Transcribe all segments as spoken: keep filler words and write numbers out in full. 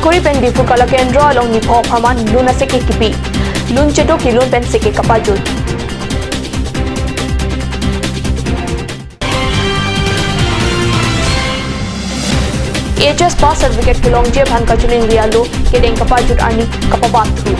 Kuri pen Diphu Kalakendra along nipho apharman lun aseke kipi. Lun cheto kelun pen seke kapajut. H S pass certificate kelongji aphan kachiningri alo kedeng kapajut arni kapabat thu.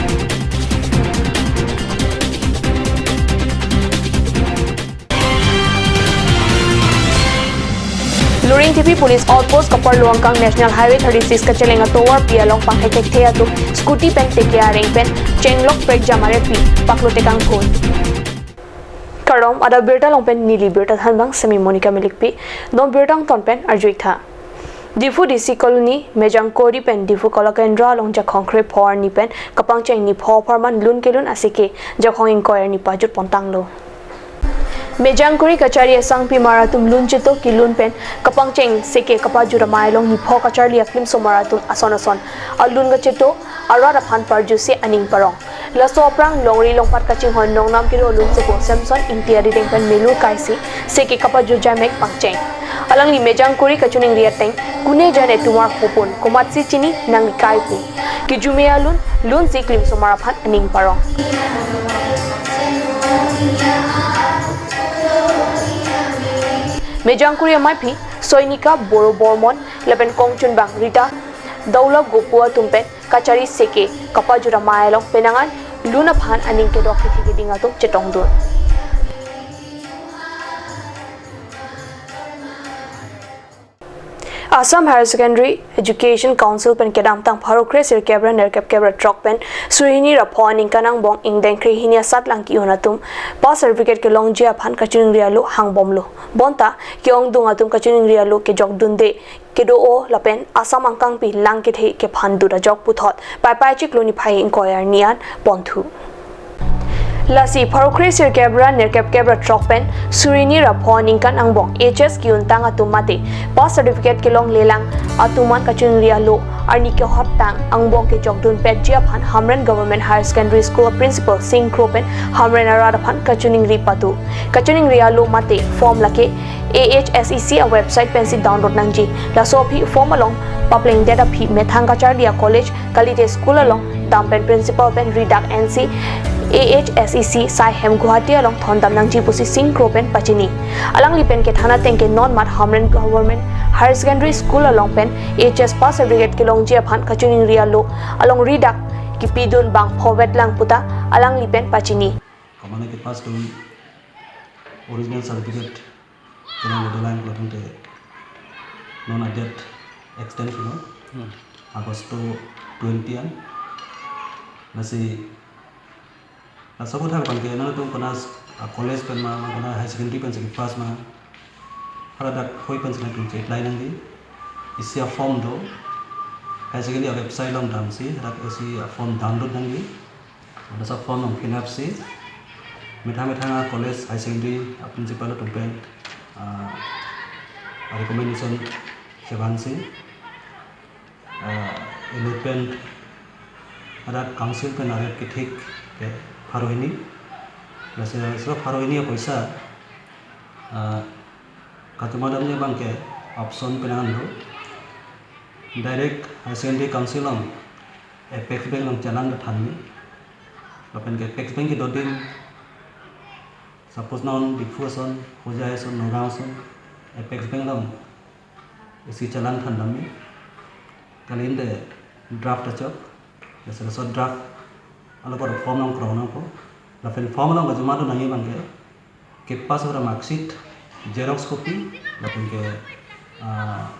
Luringtipi Police Outpost kaparlo angkang National Highway thirty-six kacheleng atovarpi along pangthekthekthe atum scooty pen teke areng pen chenglok prekjam arepi paklo tekangphun. Kardom, adap birta along pen neli birta thanbang semi Monica Milikpi, non birta angton pen arju-ik tha. Diphu D C Colony, Mejangkuri pen Diphu Kalakendra along Jakhong krepho arni pen kapangcheng nipho apharman lun kelun aseke Jakhong ingkoi arni pajut pontanglo. Mejangkuri kachari asangpimar atum lun cheto kelun pen kapangcheng seke kapajut amei along nipho kacharli aklimsomar atum ason ason alun kacheto arat aphan parjutsi aning parong. Laso aphrang longri longpat kachinghon nongnam kiro lunsepo Samson Ingti arideng pen melu kaisi seke kapajut jamek pangcheng. Alangli Mejangkuri kachiningri ateng kune jane tumar hopon komatsi chini nangkai pu. Kijume alun, lunsi klimsomar aphan aning parong. Mejangkuri ameipi Soinika Boro Bormon lapen kongchunbang Rita Daula Gopu atum pen kachari seke kapajut amei along penang an lun aphan aning kedok kethe keding atum chetongdun. Assam Higher Secondary Education Council pen kedamtang pharo kre sirkep ra nerkep kep ra throk pen suri hini ra pho aningkan angbong ingdeng kre hini asatlang ki-un atum pass certificate kelongji aphan kachiningri alo hangbomlo. Bonta ke-ongdung atum kachiningri alo kejokdunde kedo-o lapen Assam angkangpi lang kethe kephan dut ajok puthot Paipai chiklo niphai ingkoi arni an ponthu. Lasi pharo kre sirkep ra nerkep kep ra throk pen suri hini ra pho aningkan angbong H S ki-untang atum mate pass certificate kelonglelang atum an kachiningri alo arni kehot tang angbong kejokdunpetji aphan Hamren Government Higher Secondary School a Principal Sing Kro pen Hamren arat aphan kachiningri patu. Kachiningri alo mate form lake A H S E C a website pensi download nangji. Laso aphi form along paplengdet aphi methang kacharli a college kalite school along dam pen principal pen ridak ensi A H S E C saihem Guwahati along thondam nangji pusi Sing Kro pen pachini. Alangli pen kethan ateng ke nonmat Hamren Government Higher Secondary School along pen H S pass certificate kelongji aphan kachiningri alo along ridak kipidun bang phovet lang puta alangli pen pachini. Komane ke pass dun original certificate kena lo dolang lo tungte non a date extend lo. Hmm. Agosto twenty an. Lasi, laso aputhak abang ke nangtum kona s-, a college pen ma, ma kona higher secondary pensi pass ma. Haladak hoi pensi nangtum apply nangji. Isi a form do. Higher secondary a website along damsi, hadak isi a form download nangji. Laso form along fill up si methang methang a college higher secondary a principal atum pen, ah, a recommendation chevansi, ah, ilo pen hadak council pen arep kethik ke pharo hini. Lasi laso pharo hini apoisa, ah, katumadamji abang ke option penang an do. Direct higher secondary council along Apex Bank along challan ta thanji. Lapen ke Apex Bank kedo adim, suppose non Diphu ason, Hojai ason, Nagaon ason, Apex Bank along isi challan thandamji. Kali ante draft achok, jese laso draft along form along krong nangpo. Lapen form along kajuma do nangji abang ke, ke pass ora marksheet, xerox copy, lapen ke, ah,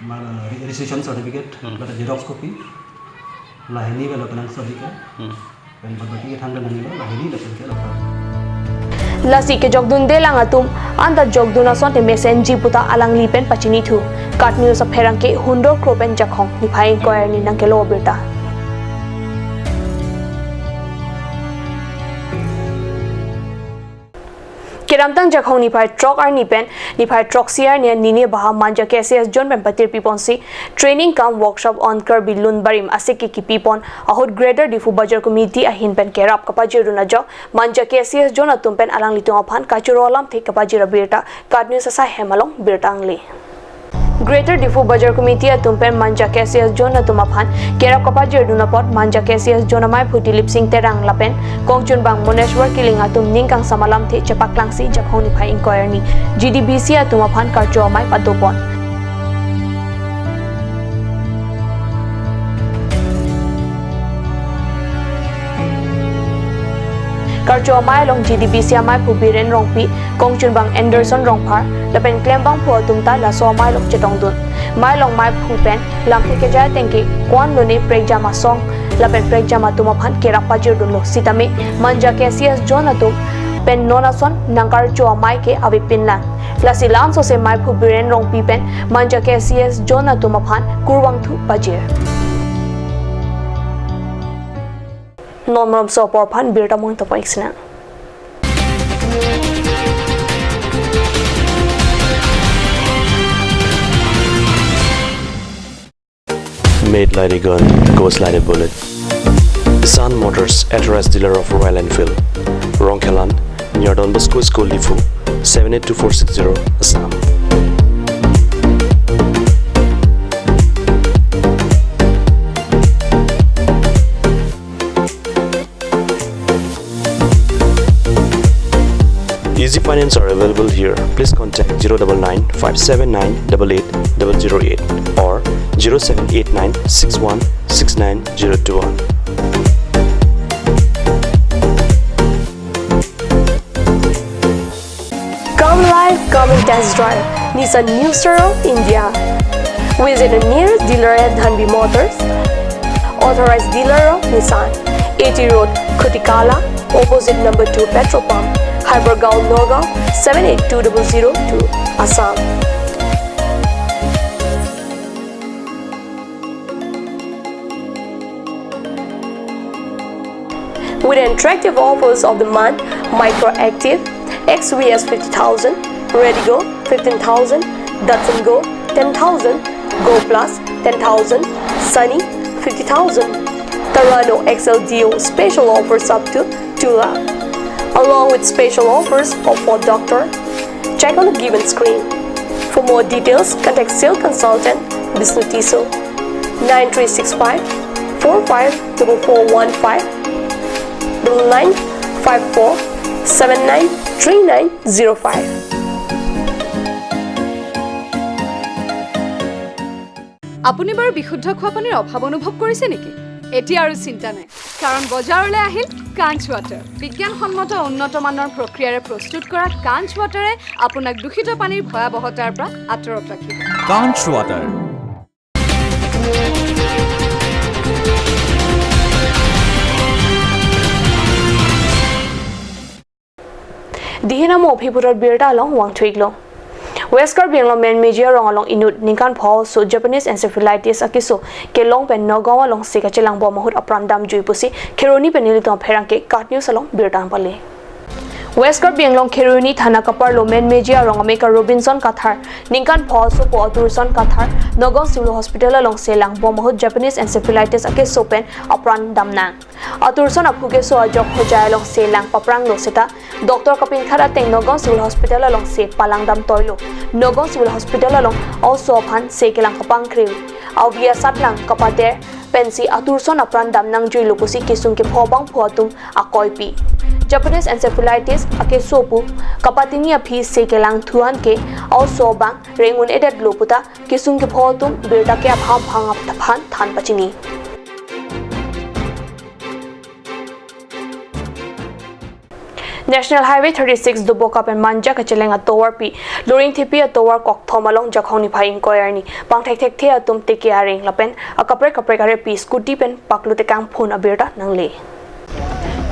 ma-, re-, registration certificate, Hmm. lapen xerox copy, lahini belo kenang sadi ke, Hmm. pen bagi kethan kenang lo, lahini lapen ke lapen. Lasi kejokdunde lang atum, anta jokdun asonte mesenji puta alangli pen pachini thu. KAT News apherangke Hundor Kro pen Jakhong, niphai ingkoi arni nangkelo birta. Kedamtang Jakhong niphai throk arni pen niphai throksi arni an nine baha Manja K C S zone pen patirpi ponsi training cum workshop on Karbi Lun Barim aseke kipi pon ahut Greater Diphu Bazar Committee ahin pen kerap kapajir dun ajok Manja K C S zone atum pen alanglitum aphan kachoro alamthe kapajir abirta KAT News asaihem along birta angle. Greater Diphu Bazar Committee atum pen Manja K C S Zone atum aphan kerap kapajirdun apot Manja K C S Zone amaiphu Dilip Singh Terang lapen kongchunbang Moneshwar Killing atum ning kangsam alamthe chepaklangsi Jakhong niphai ingkoi arni G D B C atum aphan karcho amei padopon. Karcho amei along G D B C amaiphu Biren Rongpi, kongchunbang Anderson Rongphar lapen klembangphu atum ta laso amei along chetongdun. Amei along amaiphu pen lamthe kejai ateng ke ko-an lone prekjam asong lapen prekjam atum aphan kerap pajirdunlo sitame Manja K C S Zone atum pen non ason nangkarcho amei ke avepinlang. Lasi la-an sose amaiphu Biren Rongpi pen Manja K C S Zone atum aphan kurvangthu pajir. Non malomso apor aphan birta mong topon iksinang. Made like a gun, goes like a bullet. Sun Motors, authorized dealer of Royal Enfield. Rongkhelan, near Don Bosco School, Diphu, seven eight two four six zero, Assam. Easy finance are available here. Please contact zero double nine five seven nine double eight double zero eight or zero seven eight nine six one six nine zero two one. Come live, come and test drive Nissan New Star of India. Visit the nearest dealer at Dhanvi Motors, authorized dealer of Nissan, A T Road, Khutikala, opposite number two petrol pump, Hypergaon, Nagaon, seven eight two double zero two, Assam. With attractive offers of the month, Micra Active, X V S fifty thousand, Redigo fifteen thousand, Datsun Go ten thousand, Go Plus ten thousand, Sunny fifty thousand, Terrano X L D O special offers up to two lakh, along with special offers of Ford Doctor. Check on the given screen. For more details, contact sales consultant Bisnu Tisso, nine three six five four five double four one five, double nine five four seven nine three nine zero five. আপুনি বাৰু বিশুদ্ধ খোৱা পানীৰ অভাৱ অনুভৱ কৰিছে নেকি? এতিয়া আৰু চিন্তা নাই, কাৰণ বজাৰলৈ আহিল কাঞ্চ ৱাটাৰ। বিজ্ঞানসন্মত উন্নত মানৰ প্ৰক্ৰিয়াৰে প্ৰস্তুত কৰা কাঞ্চ ৱাটাৰে আপোনাক দূষিত পানীৰ ভয়াৱহতাৰ পৰা আঁতৰত ৰাখিব। Kanch Water. Dihina mo aphi puthot birta along vangthu-iklo. West Karbi Anglong Menmeji arong along inut ningkan pho so Japanese encephalitis akeso kelong pen Nagaon alongsi kachelang bom ahut apran damjui pusi Kheroni pen nelitum apherangke KAT News along birta nangpale. West Karbi Anglong Kheroni thana kaparlo Menmeji arong ameka Robinson Kathar ningkan pho so pu Aturson Kathar Nagaon Civil Hospital alongsi lang bom ahut Japanese encephalitis akeso pen apran damnang. Aturson aphu keso ajok hojai alongsi lang papranglo seta doctor kapinkhat ateng Nagaon Civil Hospital alongsi palang damtoilo. Nagaon Civil Hospital along oso aphan se kelang kapangkri, avi asatlang kapader pensi Aturson apran damnangjuilo pusi kesung kepho abangphu atum akoipi. Japanese encephalitis akeso pu kapatini aphi se kelang thuan ke oso abang reng un-edetlo puta kesung kepho atum birta ke apham phang aphan than pachini. National Highway thirty-six Doboka pen Manja kacheleng atovarpi Loringthepi atovar kokthom along Jakhong niphai ingkoi arni pangthekthekthe atum teke areng lapen akaprek kaprek arepi scooty pen paklo tekang phun abirta nangle.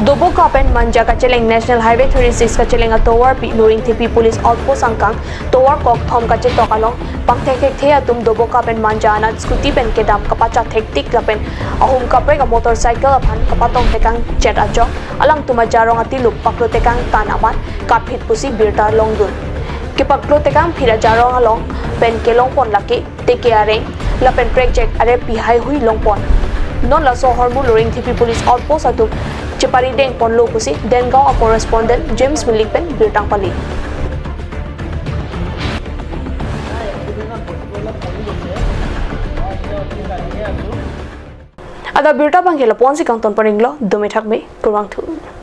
Doboka pen Manja kacheleng National Highway thirty-six kacheleng atovarpi Loringthepi Police Outpost angkang tovar kokthom kachetok along pangthekthekthe atum Doboka pen Manja anat scooty pen kedam kapachak thektik lapen ahum kaprek amotorcycle aphan kapatong tekang chet ajok alangtum ajarong atilup paklo tekang tan amat kaphit pusi birta longdun. Kepaklo tekang phit ajarong along pen kelongpon lake teke areng lapen prekjek arepi haihui longpon. Non laso ahormu Loringthepi Police Outpost atum cheparidengponlo pusi Dengaon a-correspondent James Milik pen birta nangpale. Adap abirta abangke lapu-ansi kangton pon-iklo, dome thakme, kurvangthu.